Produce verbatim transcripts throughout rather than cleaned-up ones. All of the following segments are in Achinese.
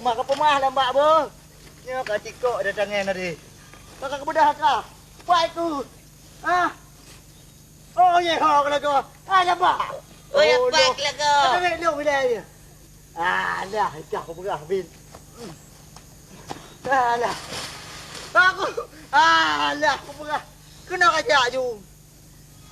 Mak ka peumah lambak beuh. Nyoe ka cikok datangan tadi. Ka ka keubeudah ka. Pai ku. Ah. Oh, ye ho ka lagoe. Ah, lambak. Oh, ya, pai ka lagoe. Ada duit lom bila ye. Alah, ikah ku peugah bin. Alah. Aku. Alah, ku peugah. Kena kajak ju.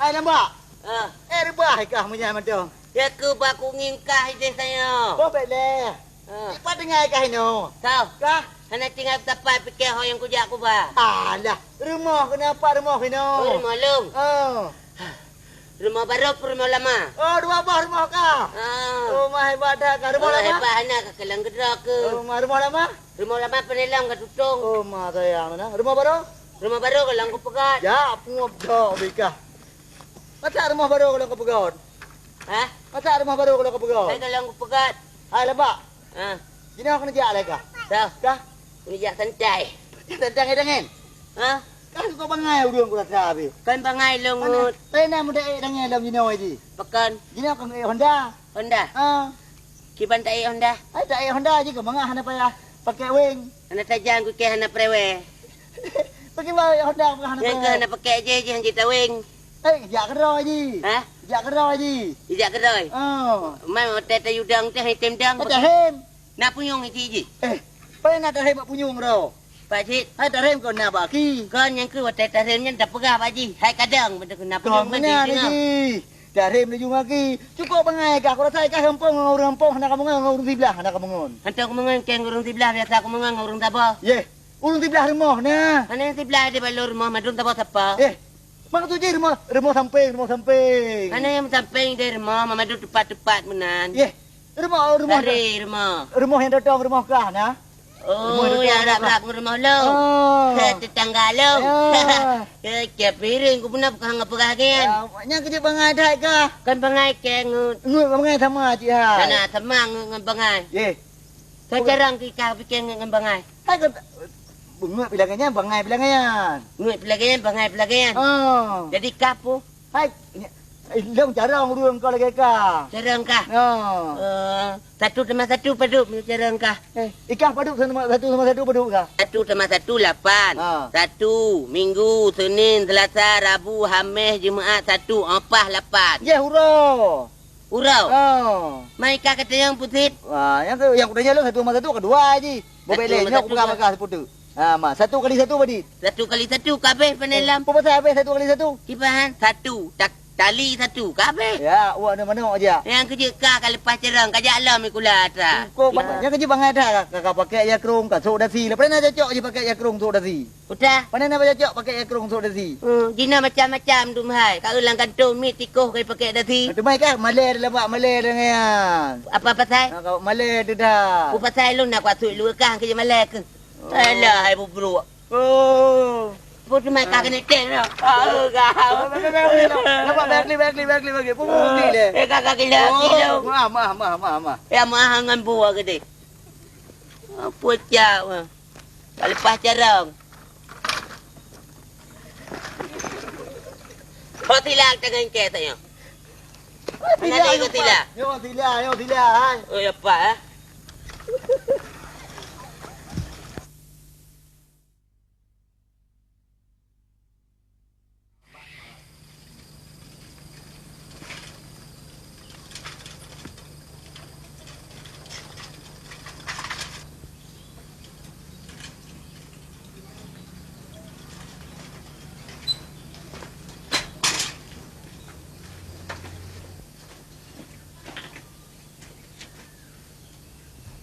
Hai lambak. Ah. Eh, reubah kah meunyan mantong? Ya keu bak kungieng kah ideh tanyoe. Boh bèk lé. Ah. Ipat tinggai kah inoe? Tau. Kah? Hana tinggai tapai pike ho nyang kujak kuba. Alah, rumoh keunoe pat rumoh inoe? Oh, rumoh lôn. Oh. Rumoh barô peurumoh lama? Oh, dua boh rumoh kah? Ah. Oh, ma hebat that kah. Rumoh lama? Oh, hebat hana ka keulang keudroe keu. Oh, ma rumoh lama? Rumoh lama peunilong ka tutong. Oh, ma sayang na. Rumoh barô? Rumoh barô ka lôn kupeugöt. Jak pungob dok bikah. Masak rumoh barô ka lôn kupeugöt. Hah? Masak rumoh barô ka lôn kupeugöt. Hai ka lôn kupeugöt. Hai lambak. Ah. Jinoe keuneuk jak lé kah? Dah. Kah? Keuneuk jak santai. Santai ngon dangen. Hah? Kah suka bangai ureueng ku rasa habéh. Kan bangai lôn ngut. Pernah muda ék dangen lom jinoe ji. Pekan. Jinoe kah ék Honda. Honda. Ah. Kiban ta ék Honda? Ai ta ék Honda ji keu mangat hana payah pakai weng. Hana tajang ku keh hana preweh. Pakai weng Honda pakai hana preweh. Nyang keu hana pakai je ji hanji taweng. Eh, jak keudroe ji. Hah? Jak keudroe ji. Ijak keudroe? Oh. Mai watèe tayue dong teh item dong. Teh hem. Nak punyueng iji ji. Eh, pai nak tahem bak punyueng ro. Pak Cik. Hai tahem kon na bak aki. Kon nyang keu watèe tahem nyan tapeugah bak ji. Hai kadang beutôi keu na punyueng. Kon na ji. Tarim laju ngaki. Cukôp bangai kah, ku rasa kah gampông ngon ureueng gampông hana kameungon, ngon ureueng siblah hana kameungon. Hantom kameungon keng ureueng siblah, biasa kameungon ngon ureueng saboh. Yeh, ureueng siblah rumoh na. Hana nyang siblah di balor rumoh, mandum saboh sapa. Eh, maksud jih rumoh, rumoh sampéng, rumoh sampéng. Hana nyang sampéng di rumoh, mandum teumpat-teumpat meunan. Yeh, rumoh, rumoh. Dari rumoh. Rumoh nyang datong rumoh kah na? Oh, nyang rab-rab ngon rumoh lôn. Oh. Keu tetangga lôn. Ya. Keu cia piring ku beuna peugah ngon peugah nyan. Ya, nyan keuh jeuet bangai that kah? Kan bangai keng ngut. Ngut bangai sama cit hai. Kana sama ngut ngon bangai. Yeh. Ka carông keu ikah pike ngut ngon bangai. Hai keu ngut pih lagèe nyan, bangai pih lagèe nyan. Ngut pih lagèe nyan, bangai pih lagèe nyan. Oh. Jadi kah peue? Hai, lôn carông ureueng kah lagèe kah. Carông kah? Oh. Eh, satu tambah satu padum carông kah? Eh, ikah padum sama, satu sama satu padum kah? Satu tambah satu, lapan. Ha. Satu, Minggu, Senin, Selasa, Rabu, Hamis, Jumat, Sabtu, oh, paih lapan. Yeh, uroe. Uroe? Oh. Mai kah katanyong pusit? Wah, nyang keu, nyang kutanyong lôn satu tambah satu ka dua ji. Bobek lé, nyoe kupeugah bak kah siputeuk. Ha, ma, satu kali satu padit? Satu kali satu ka abéh pane lom. Peue pasai abéh satu kali satu? Kiban, satu. Tak, tali satu ka abéh. Ya, awak ni manok aja. Nyang keuh jeuet kah ka leupah carông, ka jak lom sikula atra. Kok, nyang keuh jeuet bangai that ka, ka, ka pakai jakrong, ka sôk dasi. Lepas na cocok jih pakai jakrong sôk dasi. Udah. Pane na bak cocok pakai jakrong sôk dasi? Hmm, jinoe macam-macam dum hai. Ka eu lam kantô miet tikoh ka pakai dasi. Teuma kah malèe lam bak malèe dengan. Apa pasai? Ha, ka malèe tu dah. Peue pasai lôn nak kuasui luweue kah keu malèe keuh. Oh. Alah, hai bubruek. Oh. Peue teuma kah keuneuk tem dah? Ah, kah. Nampak, bèk klik, bèk klik, bèk klik, bèk klik. Peue, peue, klik lé. Eh, kah, kah klik, klik. Oh, maaf, maaf, maaf, maaf, maaf. Ya, maaf ngon buah gede. Apa cak, wah. Ka leupah carông. Ho sila tangai kèe tanyoe. Ho sila, ho sila. Ho sila, ho sila, hai. Oh, ya, Pak, eh.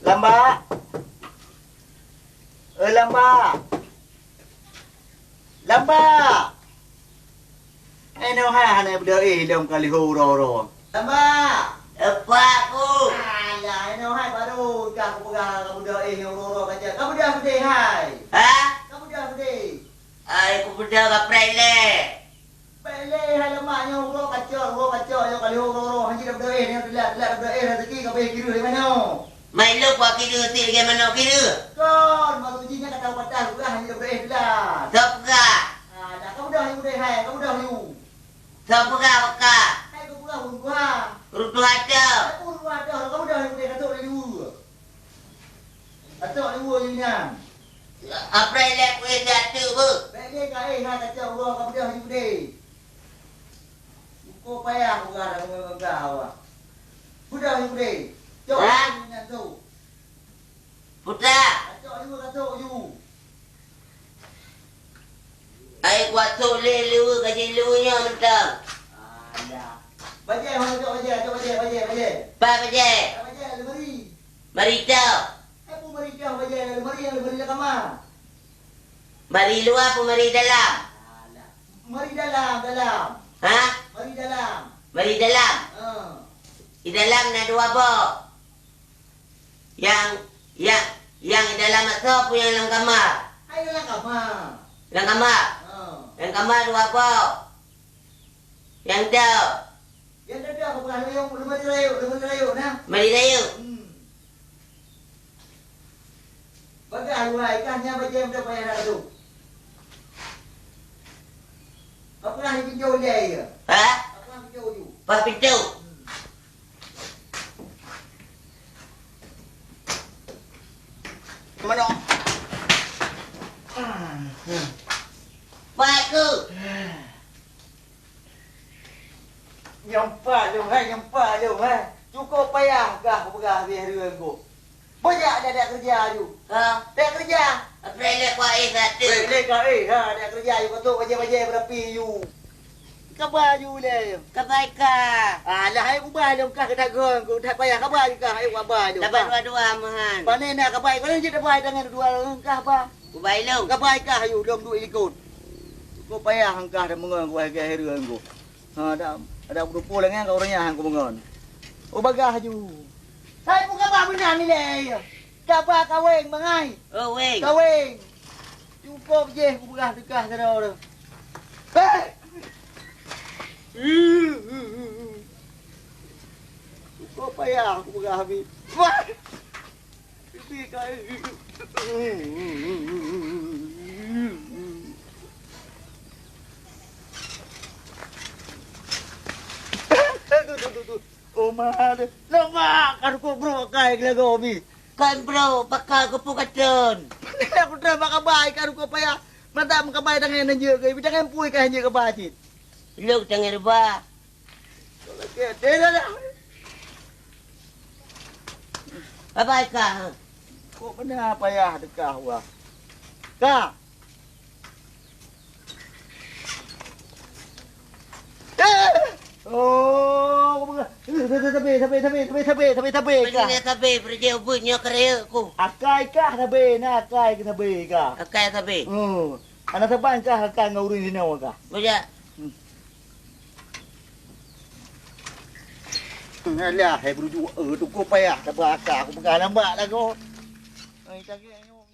Lambak! Eh, Lambak! Lambak! Inoe hai hana beudôh éh lom ka lheueh uroe-uroe. Lambak! Apa, Pu? Alah, inoe hai barô ka kupeugah ka beudôh éh nyoe uroe-uroe ka jeuet. Ka beudôh beudeh hai? Ha? Ka beudôh beudeh? Ai, kubeudôh ka preh lé. Bèk lé hai leumah nyoe uroe kacok, uroe kacok nyoe ka lheueh uroe-uroe, hanjeuet beudôh éh nyoe teulat, teulat beudôh éh rezeki ka abéh kireueh lé manoe. Mai lôn kuakira sit lagèe manoe kira. Kon, maksud jih nyan ka tau patah peugah hana dibri peugah. Soe peugah? Ah, dah kamu dah yu deh hai, kamu dah yu. Soe peugah baka? Hai kamu peugah ureueng tuha. Ureueng tuha teuh. Hai ureueng tuha teuh, kamu dah yu deh, ka trok laju. Kacok dua nyan. Apreh lé kueh jatuh bu. Bèk lé kaéh na kacok dua ka beudôh di beudé. Uko payah peugah dah meunyoe gagah awak. Beudôh di beudé. Cok nyan tu. Puta. Kacok dua kacok ju. Ai kuatok lé leue gaji leue nyoe mantong. Alah. Bajèe, hana cok bajèe, cok bajèe, bajèe, bajèe. Ba bajèe. Ba bajèe, lemari. Mari tau. Ai peue mari tau bajèe, lemari, lemari lam kama. Mari luwa peue mari dalam? Alah. Mari dalam, dalam. Ha? Mari dalam. Mari dalam. Ha. Di dalam na dua boh. Nyang, nyang, nyang di dalam asoe peue nyang lam kama? Hai lam kama. Lam kama? Ha. Lam kama dua boh. Nyang dua. Nyang dua apa? Lemari rayeuk, lemari rayeuk na. Lemari rayeuk. Hmm. Bagah luhai kah nyang bajèe meuda payah na tu. Apa lah pinjau lé ya? Ha? Apa lah pinjau ju? Pas pintu. Hmm. Mana? Baik ke? Nyang pat lôn hai, nyang pat lôn hai. Cukôp payah gah kupeugah beh reueng gob. Bajak dak-dak keureuja ju. Ha? Dak keureuja. Apreh lé kuah éh satu. Lé ka éh ha, dak keureuja ju, keutok bajèe-bajèe beurapi ju. Kaba ju lé. Kaba ka. Alah hai ubah lôn kah keudak gong, keudak payah kaba ju kah, hai kaba ju. Kaba dua-dua meuhan. Pane na kaba, pane jeuet kaba tangan dua lôn kah ba. Ubah lôn. Kaba kah ju lôn duek likot. Cukôp payah angkah dan meungon kuah geh reueng gob. Ha, ada, ada beureumpok lagèe nyan ka ureueng nyan hana kumeungon. Oh, bagah ju. Hai, peue kaba meunan ilèe? Kaba kaweng, bangai. Oh, weng. Kaweng. Cukôp jih kupeugah teuka sidroe. Hei! Cukôp payah kupeugah habéh. Wah! Oma deh. Lama kan ku bro kai gelago bi. Kan bro, pakar ku pukatun. Aku terima kabai kan ku payah. Mata makabai tangan nyeuk ke, bi tangan pui kan nyeuk ke bajit. Lok tangan ba. Abai ka. Kok beuna payah deukah wah. Ka. Eh! Oh, sabe, sabe, sabe, sabe, sabe, sabe, sabe, ka. Sabe, sabe, peureujeue ubeut nyoe keureuek ku. Akai kah sabe, na akai keu sabe kah. Akai sabe. Hmm. Hana saban kah akai ngon ureueng sinoe kah. Bujak. Hmm. Alah, hai beurujok, eh, tukoh payah, saban kah, aku peugah lambak lagoe. Ai, cakek nyoe.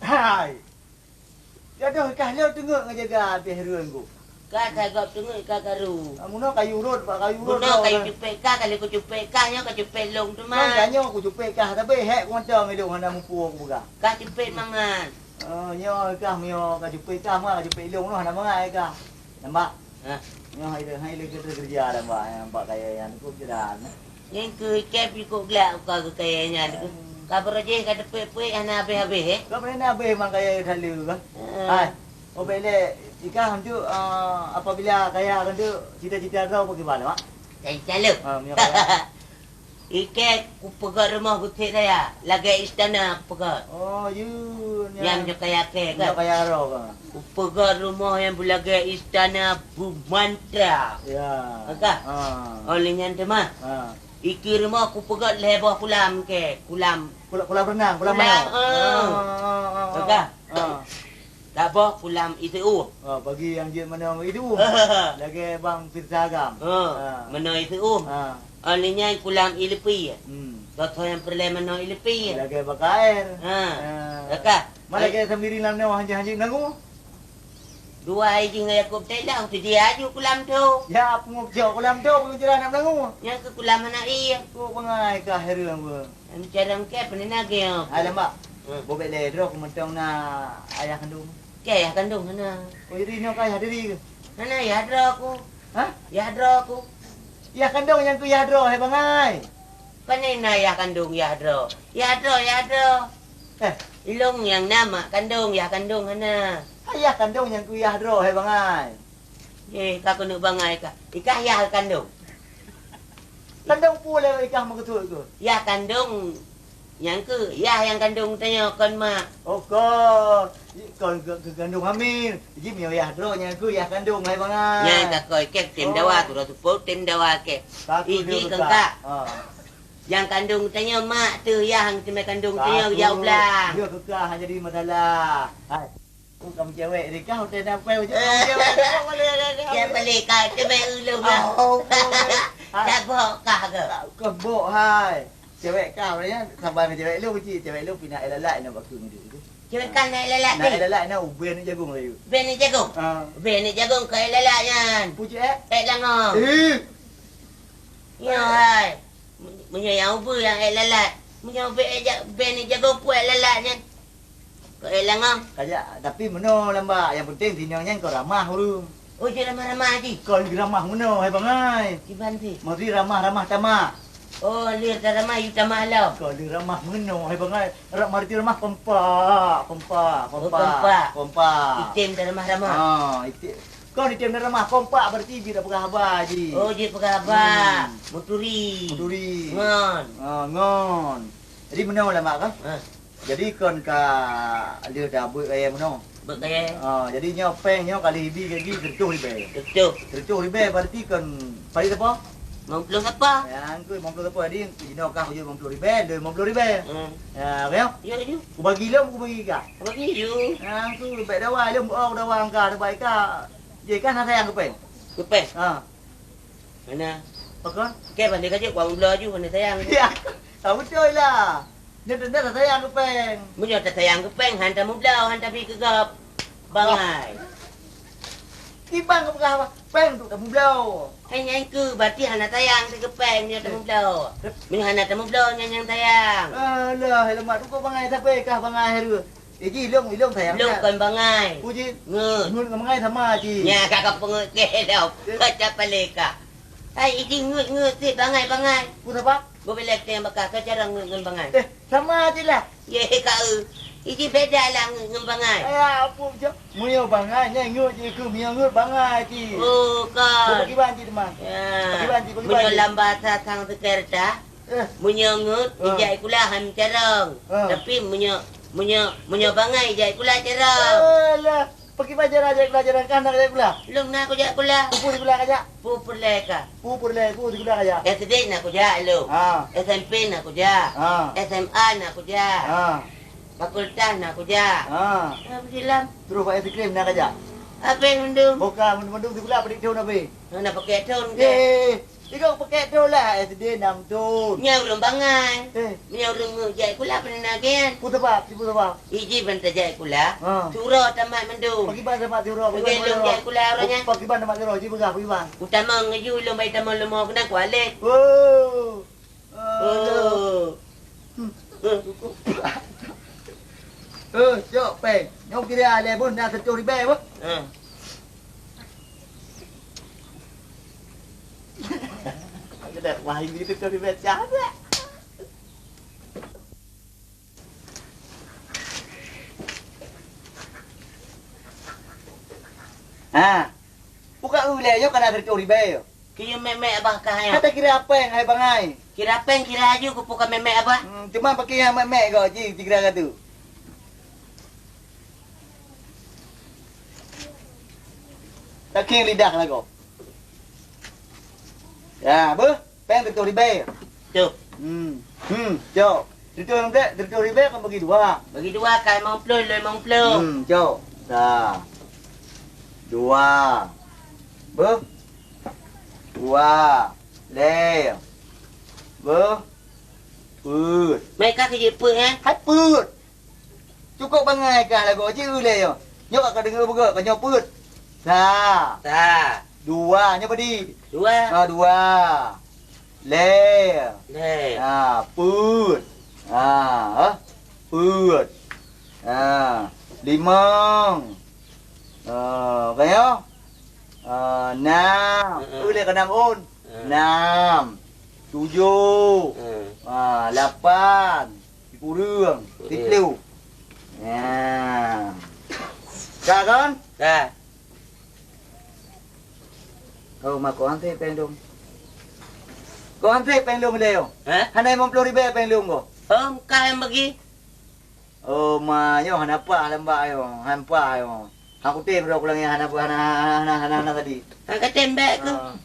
Hai! Gadoh kah lôn teungeut ngon jaga abéh reueng ku. Ka, ka gob teungeut ka karu. Ah, munoe kayu rot, bak kayu rot. Munoe kayu cupet ka, ka lheueh kucupet ka, nyoe kacupet lôn teuma. Kan tanyoe kucupet kah, tapi hék kumantong ilôn hana muphom kupeugah. Kacupet mangat. Oh, nyoe kah, nyoe kacupet kah, ma kacupet ilôn noh hana mangat kah. Nampak? Hah? Nyoe hai lé, hai lé keureuja dah, Mbak. Nampak kaya nyan kok jalan. Nyan keuh ikèe pih kok glak uka keu kaya nyan. Hmm. Ka beurajih ka teupeuet-peuet hana habéh-habéh, eh? Ka peuet hana habéh mang kaya thaleu kah? Hmm. Hai. Oh, bèk lé. Ikah untuk, ah, apabila kaya untuk cita-cita droe bagaimana, Mak? Cita-cita lôn? Ah, meunyoe kaya. Ikèe kupeugöt rumoh bukét raya, lagèe istana kupeugöt. Oh, yue, nyan. Nyang nyoe kaya kèe kan? Nyoe kaya roh kan? Kupeugöt rumoh nyang beulagèe istana beumantra. Ya. Kan? Ha. Óh lheueh nyan teuma. Ha. Ikeu rumoh kupeugöt lhèe boh kulam kèe, kulam. Kula-, kulam renang, kulam manoe. Kulam, ah. Ah, ah, ah, ah. Kan? Ah. Saboh kulam iseu'uem. Ha, bagi nyang jeuet manoe iseu'uem. Lagèe Bang Firza Agam. Ha, ha. Manoe iseu'uem. Ha. Óh lheueh nyan kulam ié leupie. Hmm. Soe-soe nyang peureulèe manoe ié leupie. Lagèe Bang Kaer. Ha. Ha. Ka. Ma lagèe Samiri lam nyoe hanjeuet-hanjeuet meunangue. Dua ijih ngon Yakub Thailand, sijih aju kulam tu. Ya, peungeuh jok kulam tu, peungeuh jalan nak meunangue. Nyang keu kulam aneuk ié. Kok bangai ka heureueng. Em, carông kèe peuneuna geuh. Hai, lambak. Hmm. Boh bèk lé droe, kumantong na ayah kandông. Keu yah kandong hana. Oh, jadi nyoe ka yah diri ke? Hana yah droe ku. Hah? Yah droe ku. Yah kandong nyang keu yah droe, hai bangai. Pane na yah kandong yah droe. Yah droe, yah droe. Eh. Ilong nyang na mak kandong, yah kandong hana. Hai yah kandong nyang keu yah droe, hai bangai. Eh, ka keuneuk bangai kah? Ikah yah kandong. Kandong peue lé ikah meukeusut keuh? Yah kandong nyang keuh, yah nyang kandong tanyoe kon mak. Oh, kon. Kon keu, keu kandong hamil. Ji meunyoe yah droe nyang keuh yah kandong hai bangai. Nyan ka koi kek tem dawa tu dah seupôt tem dawa kek. Iji kengkak. Ha. Nyang kandong tanyoe mak teuh yah nyang teumé kandong tanyoe geujak u blang. Dia kekah jadi masalah. Hai. Bukan cewek ni kau tenda payah je. Cewek boleh. Dia beli kau teumé ulung lah. Oh, oh. Dah bok kah ke? Kau bok hai. Cewek kau ni ya, sabar ni cewek lu kecil. Cewek lu pindah lalat nak bakun tu. Cewek kan naik lalat ni. Naik lalat nak ubin ni jagung layu. Ben ni jagung. Ha. Ben ni jagung ke lalat nyan. Puji eh? Eh langong. Eh. Ya hai. Meunyoe nyang ubé nyang ék lalat. Meunyoe ubé ék ja-, ubé ni jago puet lalat nyan. Kok ék langong? Kajak, tapi meunoe lamba, nyang penting sinong nyan kon ramah ureueng. Oh, jeuet ramah-ramah ji. Kon ramah meunoe, hai bangai. Kiban si? Mari ramah-ramah tamak. Oh, lheueh taramah, yue tamah lom. Kon ramah meunoe, hai bangai. Rak mari ramah kompak, kompak, oh, kompak, kompak. Kompak. Item taramah-ramah. Ah, item. Kon item taramah, kompak berarti jeuet peugah haba ji. Oh, jeuet peugah haba. Hmm. Muturi. Muturi. Ngon. Ah, ngon. Jadi meunoe lah mak kah? Ha. Jadi kon ka lheueh dah buet kayèe meunoe. Buet kayèe. Ha, jadi nyoe péng nyoe kali hibi lagi seratus ribèe. Seratus. Seratus ribèe berarti kon paling apa? Lima puluh apa? Ya, angku lima puluh apa. Jadi jinoe kah kujeuet lima puluh ribèe, dua lima puluh ribèe. Hmm. Ya, oke. Ya, ya. Kubagi lom, kubagi kah? Kubagi you. Ya, angku bèk dawa lom, oh dawa angka, dawa ika. Jadi kan sayang keu péng. Keu péng? Ha. Mana? Apa? Oke, pandai kaji, kuang bloe ju, mana sayang. Ya. Tahu betul lah. Nyoe teuntang sayang keu péng. Meunyoe tasayang keu péng, han tamubloe, han tabi keu gob. Bangai. Kiban keu peugah apa? Péng tu tamubloe. Hai nyan keu, berarti hana sayang keu péng nyoe tamubloe. Meunyoe hana tamubloe, nyan nyang sayang. Alah, lemak tu kok bangai sabe kah bangai hareuh. Eh, ji, ilong, ilong sayang. Ilong kon bangai. Puji. Ngeut. Ngeut ngon bangai sama ji. Nya, ka, ka peungeut keu ilong. Eh. Kacak paleka. Hai, iji ngeut-ngeut sit bangai-bangai. Peue sabab? Bubé leteng baka, ka cara ngeut ngon bangai. Eh, sama je lah. Ye, ka eu. Iji beda lah ngeut ngon bangai. Eh, apa je? Meunyoe bangai, nyan ngeut je keu meunyoe ngeut bangai ji. Oh, ka. Bubé kiban ji teuma. Ya. Kiban ji, bubé kiban ji. Meunyoe lam bahasa sang sekerta, eh. Meunyoe ngeut, ah. Ijak ikula han carông. Ah. Tapi meunyoe, meunyoe, meunyoe bangai, ijak ikula carông. Alah. Pakriban cara jak kula, jalan kah na jak kula? Lôn na kujak kula. Peue sikula kajak? Peue peureulèe ka? Peue peureulèe, peue sikula kajak? S D na kujak lôn. Ha. S M P na kujak. Ha. S M A na kujak. Ha. Fakultas na kujak. Ha. Ha, silam. Terus bak es krim na kajak? Habéh mandum. Bukan, mandum-mandum sikula padum thôn habéh? Na pakai thôn ke? Eh, Tiga paket dola S D enam thôn. Nyan ureueng bangai. Eh. Nyan ureueng jak sikula peunan gen. Peue sabab? Peue sabab? Iji ban tajak sikula. Ha. Surok tamat mandum. Pakiban tamat surok, pakiban tamat surok. Lôn jak sikula ureueng nyan. Pakiban tamat surok, ji peugah pakiban. Utamong ngeju lôn bai tamong leumo keunan kualét. Oh. Oh. Hmm. Eh, cok péng. Nyoe kira lé beuh na seratus ribèe beuh. Ha. Ada wahai gitu tuh dibaca. Ha. Buka ulèe nyoe kana seratus ribèe nyoe. Keu mek-mek abah kah nyoe? Kata kira péng hai bangai. Kira péng kira aju keu buka mek-mek abah. Hmm, cuma pakai yang mek-mek kau ji kira katu. Saking lidah lagoe. Ya, beuh, péng seratus ribèe. Tuh. Hmm. Hmm, cok. Seratus ribèe, seratus ribèe kan bagi dua. Bagi dua, kah limong ploh, lôn limong ploh. Hmm, cok. Sa. Dua. Beuh. Dua. Lhèe. Beuh. Peuet. Meuka keu jeuet peuet, eh? Hai peuet. Cukôp bangai kah lagoe ji ulèe nyoe. Nyoe ka deungoe beugöt, ka nyoe peuet. Sa. Sa. Dua, nyoe padum? Dua. Ha, dua. Lhèe. Lhèe. Ha, peuet. Ha, eh. Peuet. Ha, limong. Oh, ka nyoe? Ah, nam. Heeh. Ulèe ka nam ôn. Heeh. Nam. Tujoh. Heeh. Ah, lapan. Sikureueng. Sikureueng. Siplôh. Nyan. Ka kon? Ka. Oh, ma kon han sép péng lôn. Kon han sép péng lôn lé nyoe. Hah? Hana limong ploh ribèe péng lôn ko. Hom, ka nyang bagi. Oh, ma nyoe hana paih lom bak nyoe, han paih nyoe. Han kutem droe kulang nyan hana, hana, hana, hana, hana tadi. Han katem bèk keuh. Ah.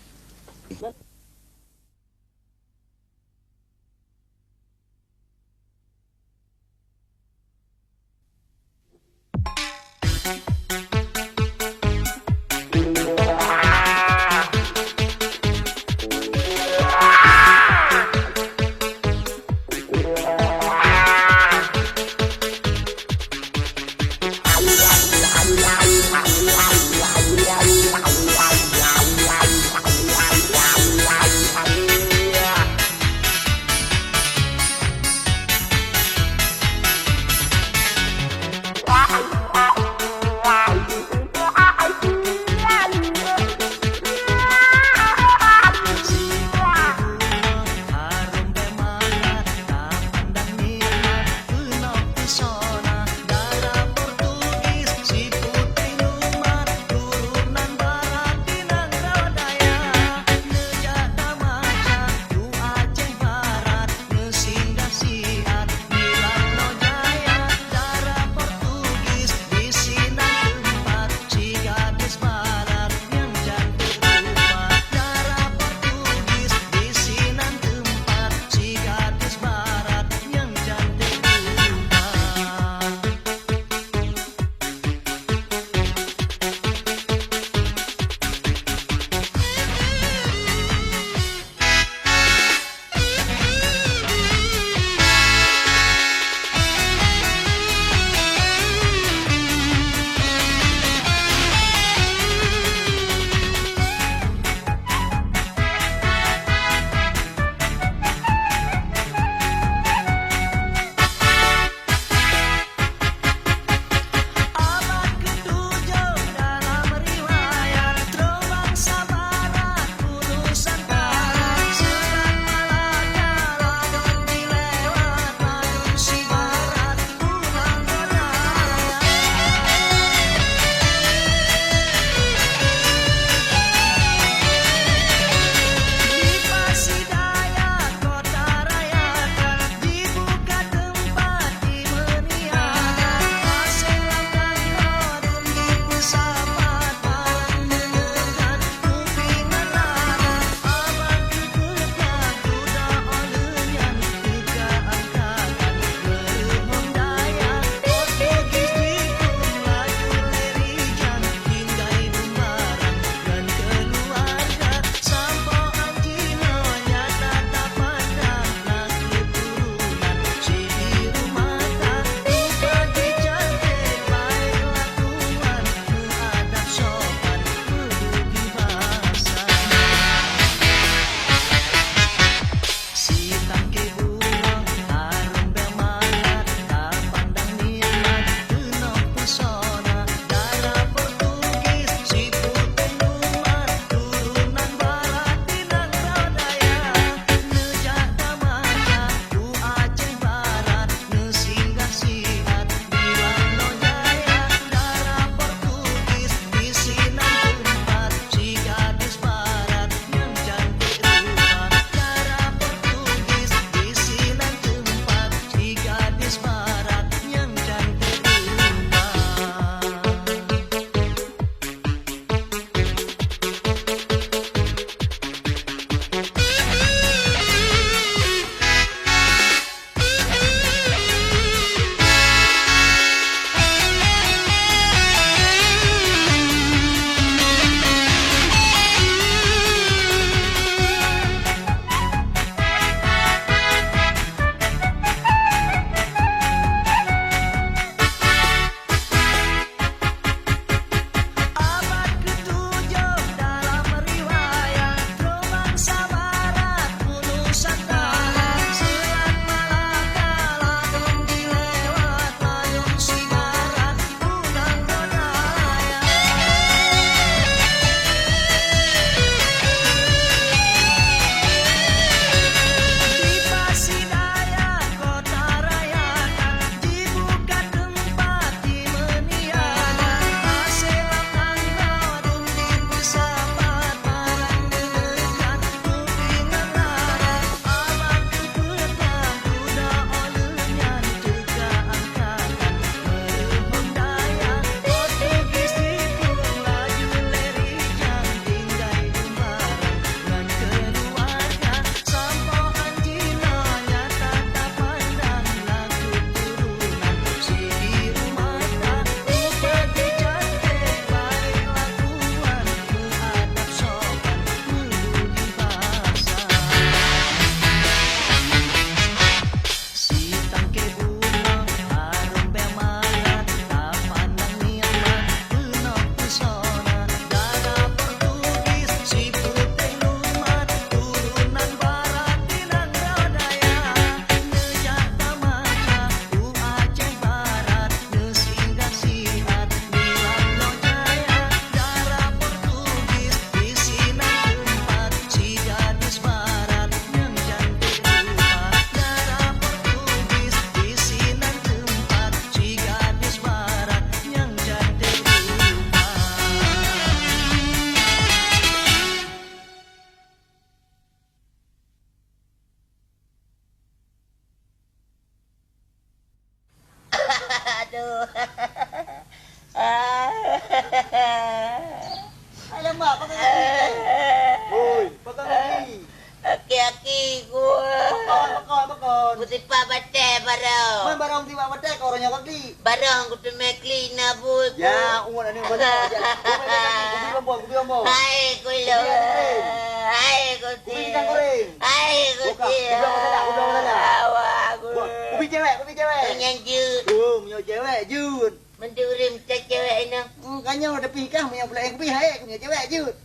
Hai lambak, pakai kaki. Hoi, pakai kaki. Aki-aki gua. Pakon, pakon, pakon. Kusipak batèe barong. Man barong sipak batèe, kau orang nyawa kaki. Barong kuteumé klik na buet ku. Ya, umat anu banyak. Kubi lambok, kubi lambok. Hai kulo. Kubi lambok. Hai kulo. Kubi pisang goreng. Hai kulo. Buka, kubi masalah, kubi masalah. Awak kulo. Kubi cewek, kubi cewek. Nyan jeuet. Oh, meunyoe cewek jeuet. Meunyoe ureueng mita cewek inong. Hmm, ka nyoe tapi kah meunyoe pula nyang kubi hai, meunyoe cewek jeuet.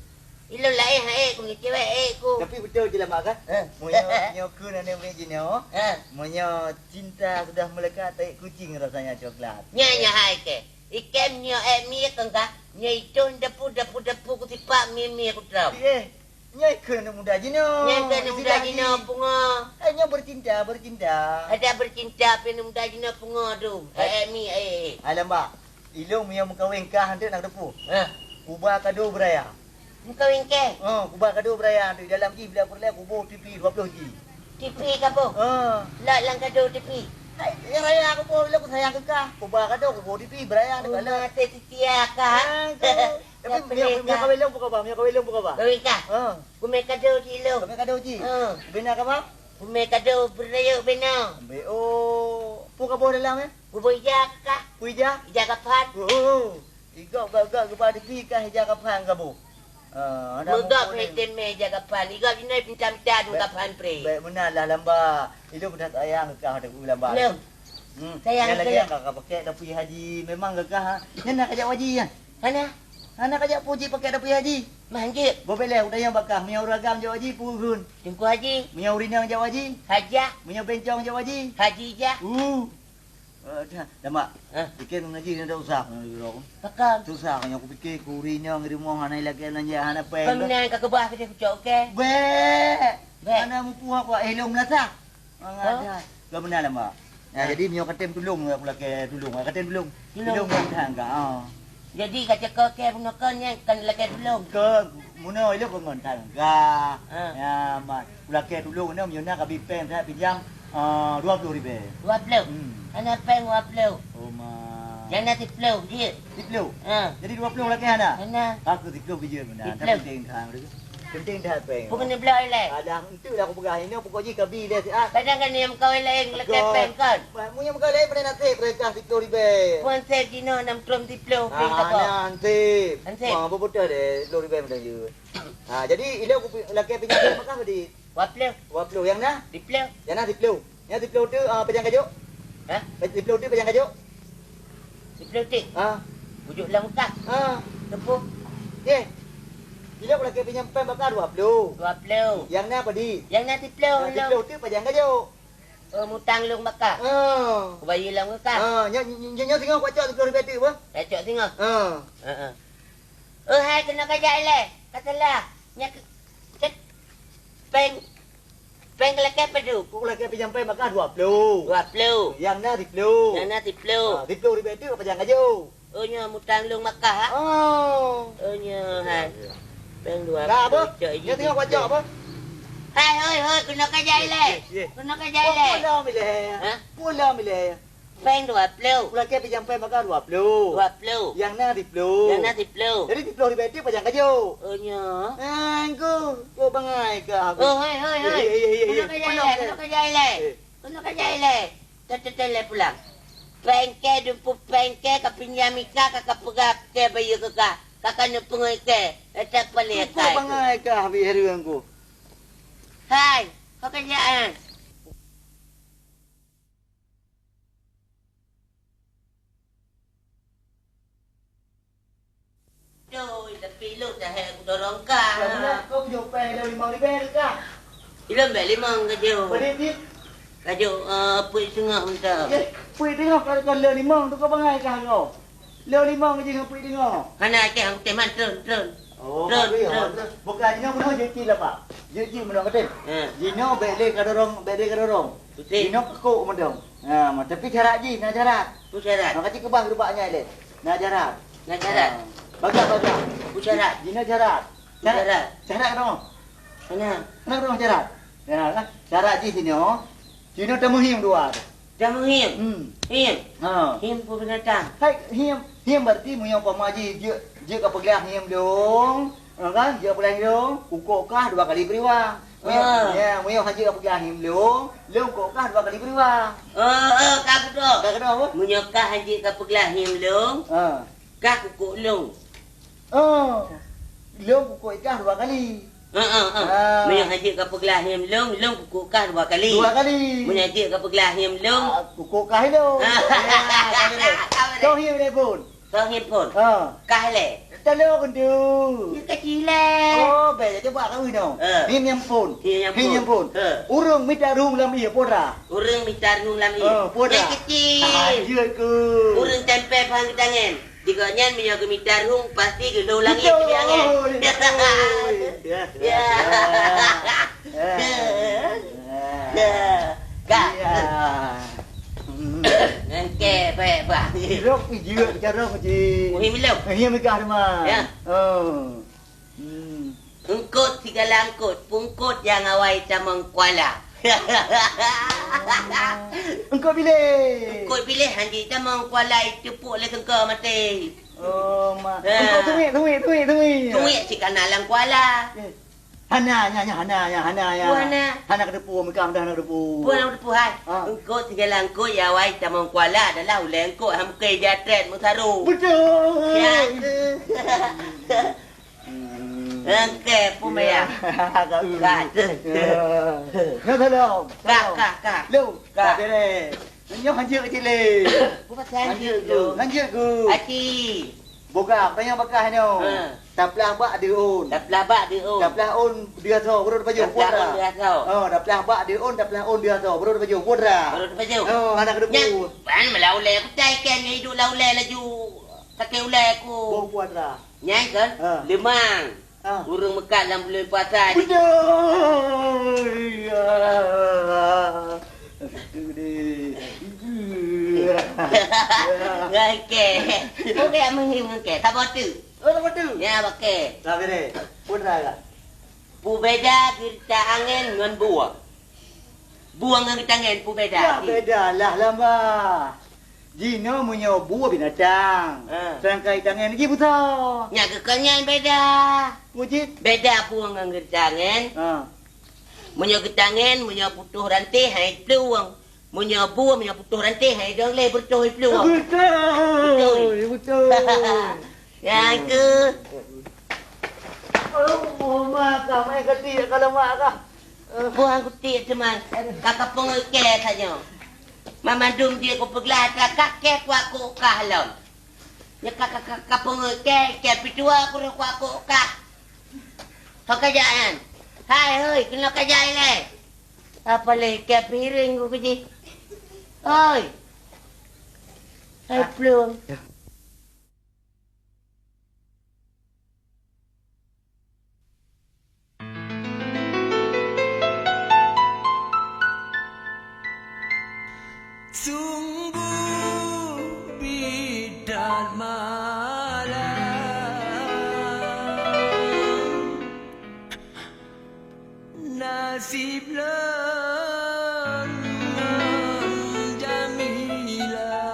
Ilôn laén hai, meunyoe cewek hai ku. Tapi beutôi cit lambak kan? Eh. Meunyoe, meunyoe kheun aneuk murit jinoe, eh, meunyoe cinta sudah melekat, tai kucing rasanya coklat. Nyan, nyan hai kèe. Ikèe meunyoe ék miet kon kah, nyoe itôn depu, depu, depu kusipak mie-mie kutrok. Eh. Nyoe kheun aneuk muda jinoe. Nyoe kheun aneuk muda jinoe pungo. Eh, nyoe bercinta, bercinta. Ada bercinta, tapi aneuk muda jinoe pungo tu. Eh. Eh, eh, mi, eh, eh. Hai lambak. Ilôn meunyoe meukawen kah, hanteuk na teupeue. Eh. Kuba kado beuraya. Meukawen kèe? Oh, kuba kado beuraya. Di dalam jih bila peureulèe kuboh T V dua ploh ji. T V kaboh? Ah. Lak lam kado T V. Hai, nyang raya kuboh, ilôn kusayang keu kah. Kuba kado kuboh T V beuraya. Oh, mata seutia kah? Ah, tu. Tapi meunyoe, meunyoe kawin lôn peue kaba? Meunyoe kawin lôn peue kaba? Kawin kah? Ha. Kumé kado cit lôn. Kumé kado cit? Ha. Bina kaba? Kumé kado beurayeuk bina. Ambe, oh. Peue kaboh dalam, eh? Kuboh ija kah? Peue ija? Ija kapan. Oh, oh, oh. Igop gak-gak geuba deuki kah ija kapan kaboh? Ah, ada. Meugop mukul ni. Hai teumé ija kapan. Igop jinoe pinta-pinta dum kapan pre. Bèk meunan lah lamba. Ilôn peudah sayang kah ada lamba. Lôn. Hmm. Sayang. Nyan lagèe nyang ka, ka pakèk dapui haji. Memang gagah, ha. Nyan na kajak haji, nyan. Hana. Hana kajak puji pakèk dapui haji. Manjeuet. Boh bèk lé, udayang bakah. Meunyoe ureueng agam jak haji, peue kheun? Teungku Haji. Meunyoe ureueng inong jak haji. Hajah. Meunyoe bencong jak haji. Haji jah. Uh. Eh, dah, dah, Mak. Hah? Pikir mengaji ni tak usah. Pakon? Susah, nyoe kupikir, ku ureueng inong di rumoh, hana ilakèe beulanja, hana pèng. Peue meunan ka keubah keu kucok, oke? Bèk. Bèk. Hana mupuh aku, eh, lôn meulasah. Hah? Ada. Ka meunan lah, Mak. Ya, jadi meunyoe katem tulông, aku lakèe tulông. Katem tulông. Tulông. Tulông ngon tangga, ha. Jadi, ka cakap ke bunoe kon nyan kon lakèe tulông? Kon, bunoe ilôn kon ngon tangga. Ha. Ya, Mak. Aku lakèe tulông, nyoe meunyoe na ka bi pèng, saya pinjam, eh, dua puluh ribèe. Dua puluh? Hmm. Hana pèng dua puluh. Oh, Mak. Nyang na siploh jeuet. Siploh? Ha. Jadi dua puluh lakèe hana? Hana. Aku siploh bijèh meunan. Siploh. Tapi penting that. Penting that pèng. Bukan nibloe ilèe. Alah, enteuk lah aku peugah. Inoe pokok jih ka bi lé siat. Kadang kan nyang meukawen laén lakèe pèng kon. Bah, mu nyang meukawen laén pandai naseb, reuka siploh ribèe. Puan sép jinoe nam trom siploh pèng. Ah, toko. Nah, anseb. Anseb. Wah, beutôi deh, siploh ribèe meunan jeuet. Ah, jadi ilèe aku pi-, lakèe pinjam pèng maka badi? Dua puluh. Dua puluh. Nyang na? Siploh. Nyang na siploh. Nyang siploh tu, ah, pajan kajok? Hah? Siploh tu pajan kajok? Siploh tik? Ah. Ujuk lam bekas. Ah. Teupeu. Yeh. Ilèe aku lakèe pinjam pèng baka dua puluh. Dua puluh. Nyang na padit? Nyang na siploh. Nyang siploh tu pajan kajok? Oh, mutang lôn baka. Ah. Kubayeue lam bekas. Ah, nyoe, nyoe, nyoe singoh kucok siploh ribèe tu, bah? Kacok singoh? Ah. Heeh. Oh, hai, keunoe kajak ilèe. Ka salah. Nyak, cit. Pèng, pèng lakèe padum? Ku lakèe pinjam pèng baka dua puluh. Dua puluh. Nyang na siploh. Nyang na siploh. Ah, siploh ribèe tu pajan kajok? Oh, nyoe mutang lôn baka, ha? Oh. Oh, nyoe, hai. Ya, ya. Pèng dua puluh. Nah, apa? Cok iji. Nyoe tengok kucok apa? Hai, hoi, hoi, keunoe kajak ilèe. Ye, ye. Keunoe kajak ilèe. Oh, pulang ilèe. Hah? Pulang ilèe. Pèng dua ploh. Ku lakèe pinjam pèng baka dua ploh. Dua ploh. Nyang na siploh. Nyang na siploh. Jadi siploh ribèe tu pajan kajok? Oh, nyoe. Eh, engko, kok bangai kah aku? Oh, hoi, hoi, hoi. Eh, eh, eh, eh, eh. Keunoe kajak ilèe, keunoe kajak ilèe. Eh. Keunoe kajak ilèe. Teuteulèe pulang. Pèng kèe dumpeue pèng kèe ka pinjam ika ka, ka peugah kèe bayeue keu ka. Ka, ka neupeungui kèe. Eh, tak palèe kèe. Kok bangai kah, bi hareueng ku. Hai, kok kajak, eh? Doi, tapi lôn dah hèk kudorong kah. Ka meunan, kau kujok pèng lôn limong ribèe kah? Ilôn bèk limong kajok. Padit jih? Kajok, eh, peuet siteungoh mantong. Eh, peuet siteungoh ka, ka lôn limong tu kau bangai kah kau? Lôn limong jih ngon peuet siteungoh. Hana, kèe, aku teuman, trôn, trôn. Oh, trôn, trôn. Bukan, jinoe bunoe jeuet cit lah, Pak. Jeuet cit bunoe katem. Eh. Jinoe bèk lé kadorong, bèk lé kadorong. Betul. Jinoe keukok mantong. Ha, ma-, tapi syarat jih, na syarat. Peue syarat? Maka cit keubah geurubak nyan lé. Na syarat. Na syarat. Ha. Bagah, bagah. Peue syarat? Jinoe syarat. Peue syarat? Syarat. Syarat ka droe? Hana. Hana droe syarat. Ya, kan? Syarat jih jinoe. Jinoe tameuhi mandua tu. Jamur hiém. Hmm. Hiém. Ha. Hiém peue binatang? Hai, hiém, hiém berarti meunyoe umpama jih jeuet, jeuet ka peuglah hiém lông, ha kan? Jeuet peuglah hiém lông, kukok kah dua kali bri wang. Meunyoe, ha, ya, meunyoe hana jeuet ka peuglah hiém lông, lông kok kah dua kali bri wang. Oh, oh, ka keudroe. Ka keudroe apa? Meunyoe kah hana jeuet ka peuglah hiém lông, ha, kah kukok lông. Oh. Lông kukok kah dua kali. Ha, ha, ha. Ah. Meunyoe hana jeuet ka peuglah hiém lông, lông kukok kah dua kali. Dua kali. Meunyoe hana jeuet ka peuglah hiém lông. Ah, kukok kah lông. Ya, ka beres. Ka beres. Kau hiém lé phôn. Kau hiém phôn. Ha. Kah lé. Talo kentu. Nyan kacil lé. Oh, baik, cuba kau inoe. Ha. Hiém nyang phôn. Hiém nyang phôn. Hiém nyang phôn. Ha. Ureueng mita rueng lam ié, peue atra? Ureueng mita rueng lam ié. Ha, peue atra? Nyan kacil. Ah, jeuet ku. Ureueng tempé pahang geutangen. Di gobnyan meunyoe geumita rueng, pasti geulhô langét. Betul. Geubri angén. Ya. Ya. Ya. Ya. Ka. Ya. Hmm. Ngan kèe, bèk, bah. Lôn jeuet carông jih. Muhim lôn. Nyan meugah teuma. Ya. Oh. Hmm. Eungkôt sigala eungkôt, peungkôt nyang awai tamong kuala. Eungkôt biléh. Eungkôt biléh hana jitamong kuala, jiteupok lé teungku maté. Oh, ma. Ha. Eungkôt tumiek, tumiek, tumiek, tumiek. Tumiek cit ka na lam kuala. Eh. Hana, nya, nya, hana, nya, hana, nya. Peue hana? Hana keudeupu, meukah dah hana keudeupu. Peue hana keudeupu, hai? Ha. Eungkôt sigala eungkôt nyang awai tamong kuala adalah ulèe eungkôt, hamkeu jatret meusaru. Betul. Ya. Hmm. Oke, peue meunan? Ya, ka. Ka. Ya. Nyoe tolong, Ka, tolong. Ka, ka. Lu, Ka. Ka, beres. Nyoe hanjeuet keucil lé. Peue pasal hanjeuet tu? Hanjeuet ku. Aci. Boga, tanyong bakah nyoe. Ha. Taplah bak deuh ôn. Taplah bak deuh ôn. Taplah ôn deuh asoe, baru tapajoh, Taplah ôn deuh asoe. Oh, taplah bak deuh ôn, taplah ôn deuh asoe, baru tapajoh, peue atra? Baru tapajoh. Oh, hana keudeupu. Nyan, ban meulaulée kutai kan, nyan iduek laulée laju. Sakét ulée ku. Boh, peue atra? Nyan kan? Ha. Leumang. Ha. Ureueng meukat lam buleuen puasa di. Beutôi. Ya. Itu deh. Ngan kèe. Peue kèe meuhim ngan kèe? Saboh teuk. Oh, saboh teuk. Ya, bak kèe. Saboh deh. Peue atra ka? Peue beda geurita angén ngon bueng? Bueng ngon geutangen peue beda? Ya, beda lah lamba. Jinoe meunyoe bueng binatang, ha, seudangkan geutangen jih peue soe? Nyan keuh nyan beda. Peue jih? Beda bueng ngon geutangen. Ha. Meunyoe geutangen, meunyoe putôh ranté, hai plueng. Meunyoe bueng, meunyoe putôh ranté, hai dong lé beutôi plueng. Beutôi. Beutôi. Beutôi. Nyan keuh. Oh, ma ka, mai ka tiek ka lemak ka. Buang kutik teuma, ka kapeungeuet kèe tanyoe. Mamandum jih kupeuglah atra kah kèe kuakok kah lom. Nyoe ka, ka, ka, kapeungeuet kèe, kèe pih dua kureueng kuakok kah. Ho ka jak nyan. Hai, hôi, keunoe ka jak ilèe. Apalagi kèe piring ku keu jih. Hôi. Hai, plueng. Sungguh bidan malam, nasib lôn ngon Jamilah.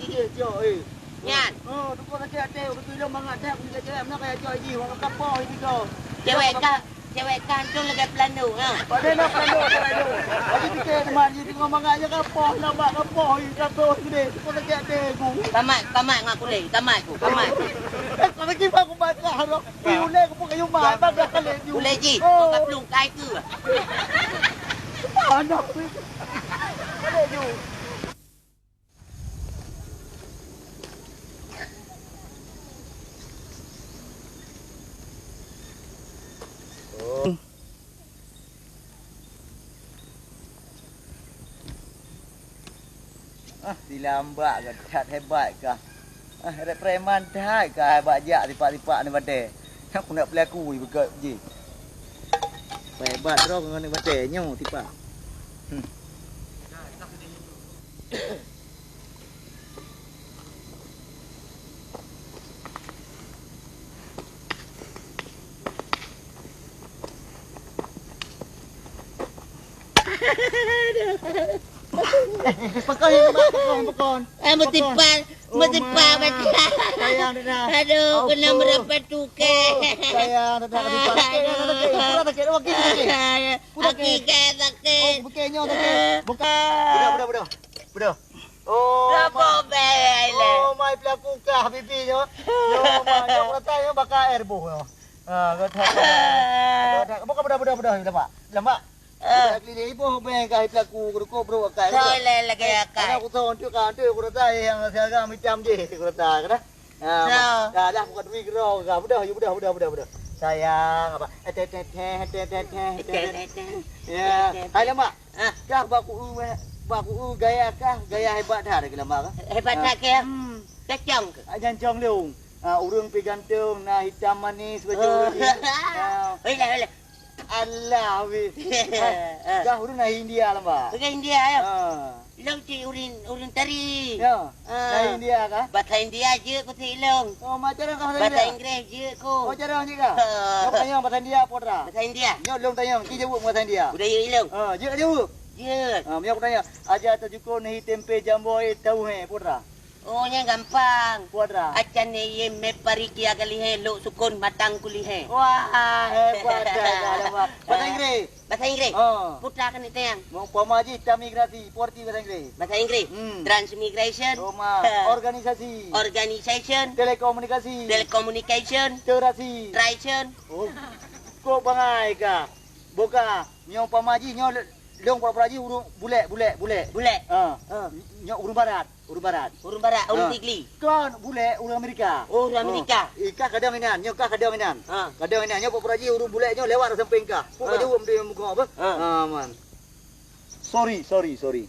Iya, cok, eh. Nyan. Oh, tukang sakit hati, betul dia mangat dah, aku jaga, mana kaya cok ji, orang kapal itu tu. Cewek kah, cewek kah tu lagi pelando, ha? Pada nak pelando, pelando. Aku fikir teman je tengah mangat je kapal, nak bak kapal, itu tu gede, tukang sakit hati aku. Tamat, tamat dengan aku leh, tamat aku, tamat. Eh, kau lagi aku basah dah. Pi ulai aku pakai rumah, tak ada kali ju. Ulai ji, oh. Kau kaplung kai ke? Anak tu. Ada ju. Oh. Ah, silambak ka that hebat kah. Ah, rek preman that kah hebat jak tipak-tipak ni batée. Aku nak pelaku ibeugöt jih. Hebat droe ngon ni batée nyoe tipak. Hmm. Eh, eh, pakon, pakon, pakon. Eh, meusipat, oh, meusipat, ma. Sayang, Dada. Aduh, kena merapat tukang. Oh, sayang, Dada, meusipat. Sakit, Dada, sakit. Pura sakit, oh, kaki sakit. Pura sakit. Kaki sakit. Oh, bukan nyoe sakit. Bukan. Budak, budak, budak. Budak. Oh, my. Oh, my pelaku kah, bibi nyoe. Nyoe, my, nyoe, rata nyoe bakal air boh nyoe. Ha, kata. Bukan, budak, budak, budak, budak. Lemak. Lemak. Ah. Kita keliling iboh beng kah pelaku kerukup bro akai. Soe lé lagèe akai. Karena aku tahu untuk kah, untuk aku rasa yang siaga macam je aku rasa kena. Ah, so. Dah, dah, bukan duit kena kah. Bedah, you bedah, bedah, bedah, bedah. Sayang apa? Eh, teh, teh, teh, teh, teh, teh, teh. Teh, teh, teh. Ya. Teh, teh, teh. Hai lemak. Ah. Kah baku u, baku u gaya kah? Gaya hebat dah ada lama kah? Hebat dah ke? Hmm. Cacong ke? Ah, jancong leung. Ah, urang pi ganteng, na hitam manis, baju urang ni. Ah. Boleh, boleh. Alah, weh. Ah. Dah urang na India lamba. Urang India, ya? Ah. Ilong cit urang, urang tari. Ya. Ah. Na India kah? Bahasa India jeuet ku si ilong. Oh, macam mana kah bahasa India? Bahasa Inggris jeuet ku. Oh, cara ni kah? Ah. Kau tanya bahasa India apa dah? Bahasa India. Nyo ilong tanya, ki jawab bahasa India. Udah ya ilong. Ah, jeuet jawab. Jeuet. Ah, nyo aku tanya, aja tajukon nahi tempe jamboe tahu he, apa dah? Oh, nyan gampang. Putra. Acan ye me pari kia kali he, lok sukon matang kuli he. Wah, hebat dah, dah, dah, wah. Bahasa Inggris? Bahasa Inggris? Oh. Putra kan itu yang. Mau pama ji, transmigrasi, porti bahasa Inggris. Bahasa Inggris? Hmm. Transmigration. Oh, ma. Organisasi. Organization. Telekomunikasi. Telecommunication. Terasi. Tration. Oh. Kok bangai kah? Boka, nyoe pama ji, nyoe le-, lôn pura-pura ji ureuëng bulek, bulek, bulek. Bulek. Ha. Ha. Nyoe ureuëng barat, ureuëng barat. Ureuëng barat, ureuëng Tigli. Kon bulek, ureuëng Amerika. Oh, ureuëng Amerika. Eh, kah kadang inan, nyoe kah kadang inan. Ha. Kadang inan, nyoe pura-pura ji ureuëng bulek nyoe lewat sampéng kah. Pun baju ureuëng muka apa? Ha. Ha, man. Sorry, sorry, sorry.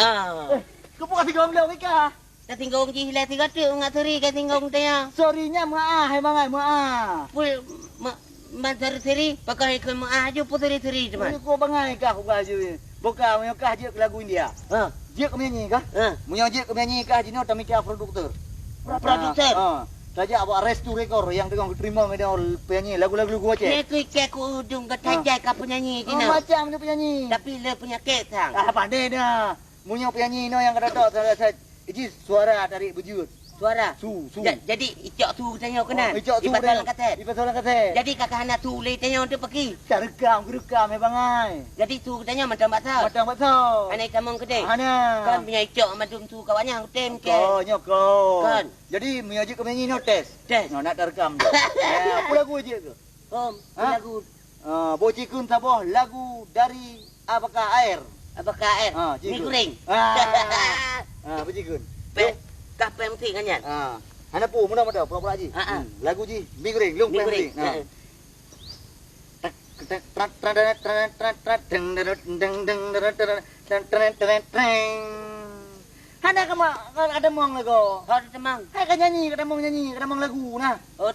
Ah. Eh, keupeue ka singgong lôn, Mika? Ka singgong jih lé sigoe teuk ngat suri ka singgong tanya. Sorry nya meu'ah, hai bangai meu'ah. Pue, ma-, man suri-suri, pakon ikon meu'ah aju pue suri-suri teuma. Ini kok bangai kah, kah aju. Buka meunyoe kah jeuet keu lagu India. Ha. Jeuet keu menyanyi kah? Ha. Meunyoe jeuet keu menyanyi kah jinoe tamita produktor. Produktor? Ha. Tajak awak Restu Record yang teungoh geuteurimong inoe penyanyi lagu-lagu Aceh. Nyan keuh ikei ku udung ka tajak ka penyanyi jinoe. Oh, macam ni penyanyi. Tapi le penyakit sang. Ah, pandai dah. Meunyoe penyanyi inoe nyang ka dato, sa-, sa-, iji suara tarék beujeuet. Suara? Su, su. Ja-, jadi icok su geutanyoe keunan? Oh, icok su geutanyoe. Ipasang lam kaset? Ipasang lam kaset. Jadi ka, ka hana su lé tanyoe tu paki? Tarekam, geurekam, hai bangai. Jadi su geutanyoe mantong bak soe? Mantong bak soe? Hana itamong keudeh? Hana. Kan punya icok mandum su kawan nyan, utem ke? Kon, nyoe kon. Kon. Jadi, meunyoe jeuet keu penyanyi inoe tes? Tes. Nyoe nak tarekam tu. Ya, apa lagu jeuet ke? Om, ha? Lagu. Ah, boh cikun saboh lagu dari Abaka Air. Abaka Air. Ah, cikun. Mi goreng. Ah. Ah, boh cikun. Pe-, kah pem ti ngan nyan? Ah. Hana pu, mudah-mudah, pura-pura ji. Ah, ah. Hmm, lagu ji, mi goreng, lung pem ti. Mi goreng. Ah. Ah. Hana ka ma-, ka, ka tamong lagu. Ka tamong. Hai ka nyanyi, ka tamong nyanyi, ka tamong lagu nah. Oh,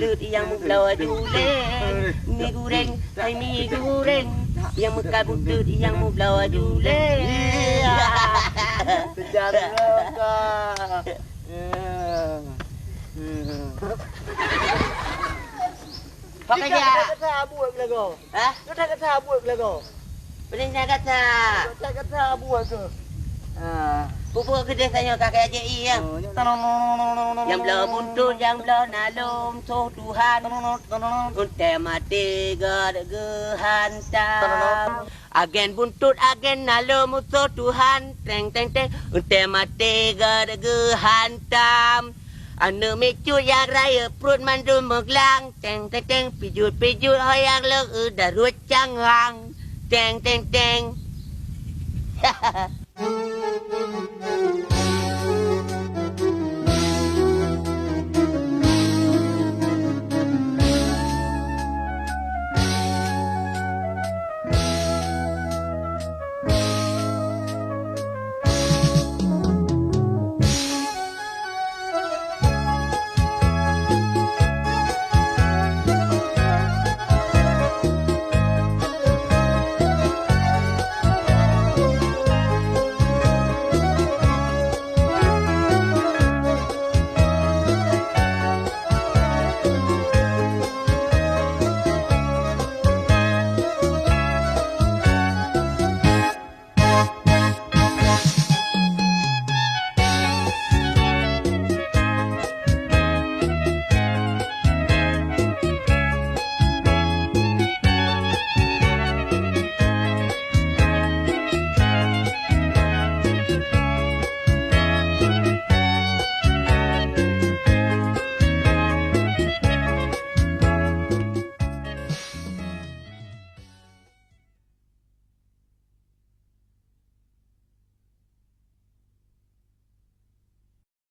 buntut, nyang meubloe juleng. Mi gureng, hai mi gureng, nyang meukat buntut, nyang meubloe juleng. Sejarah ka. Pakai dia. Kata buat lagu. Hah? Kata kata buat lagu. Peurintah gata. Gata-gata buat tu. Ha. Pupuk keudeh tanyoe ka kaya J I, ya. Oh, ya. Nyang bloe buntut, nyang bloe nalom, soh Tuhan. Untée maté gét geuhantam. Agen buntut, agen nalom, soh Tuhan. Teng, teng, teng. Untée maté gét geuhantam. Aneuk micut nyang rayeuk pruet mandum meuglang, teng teng teng, pijut pijut ho nyang leueu daruet cangang, teng teng teng.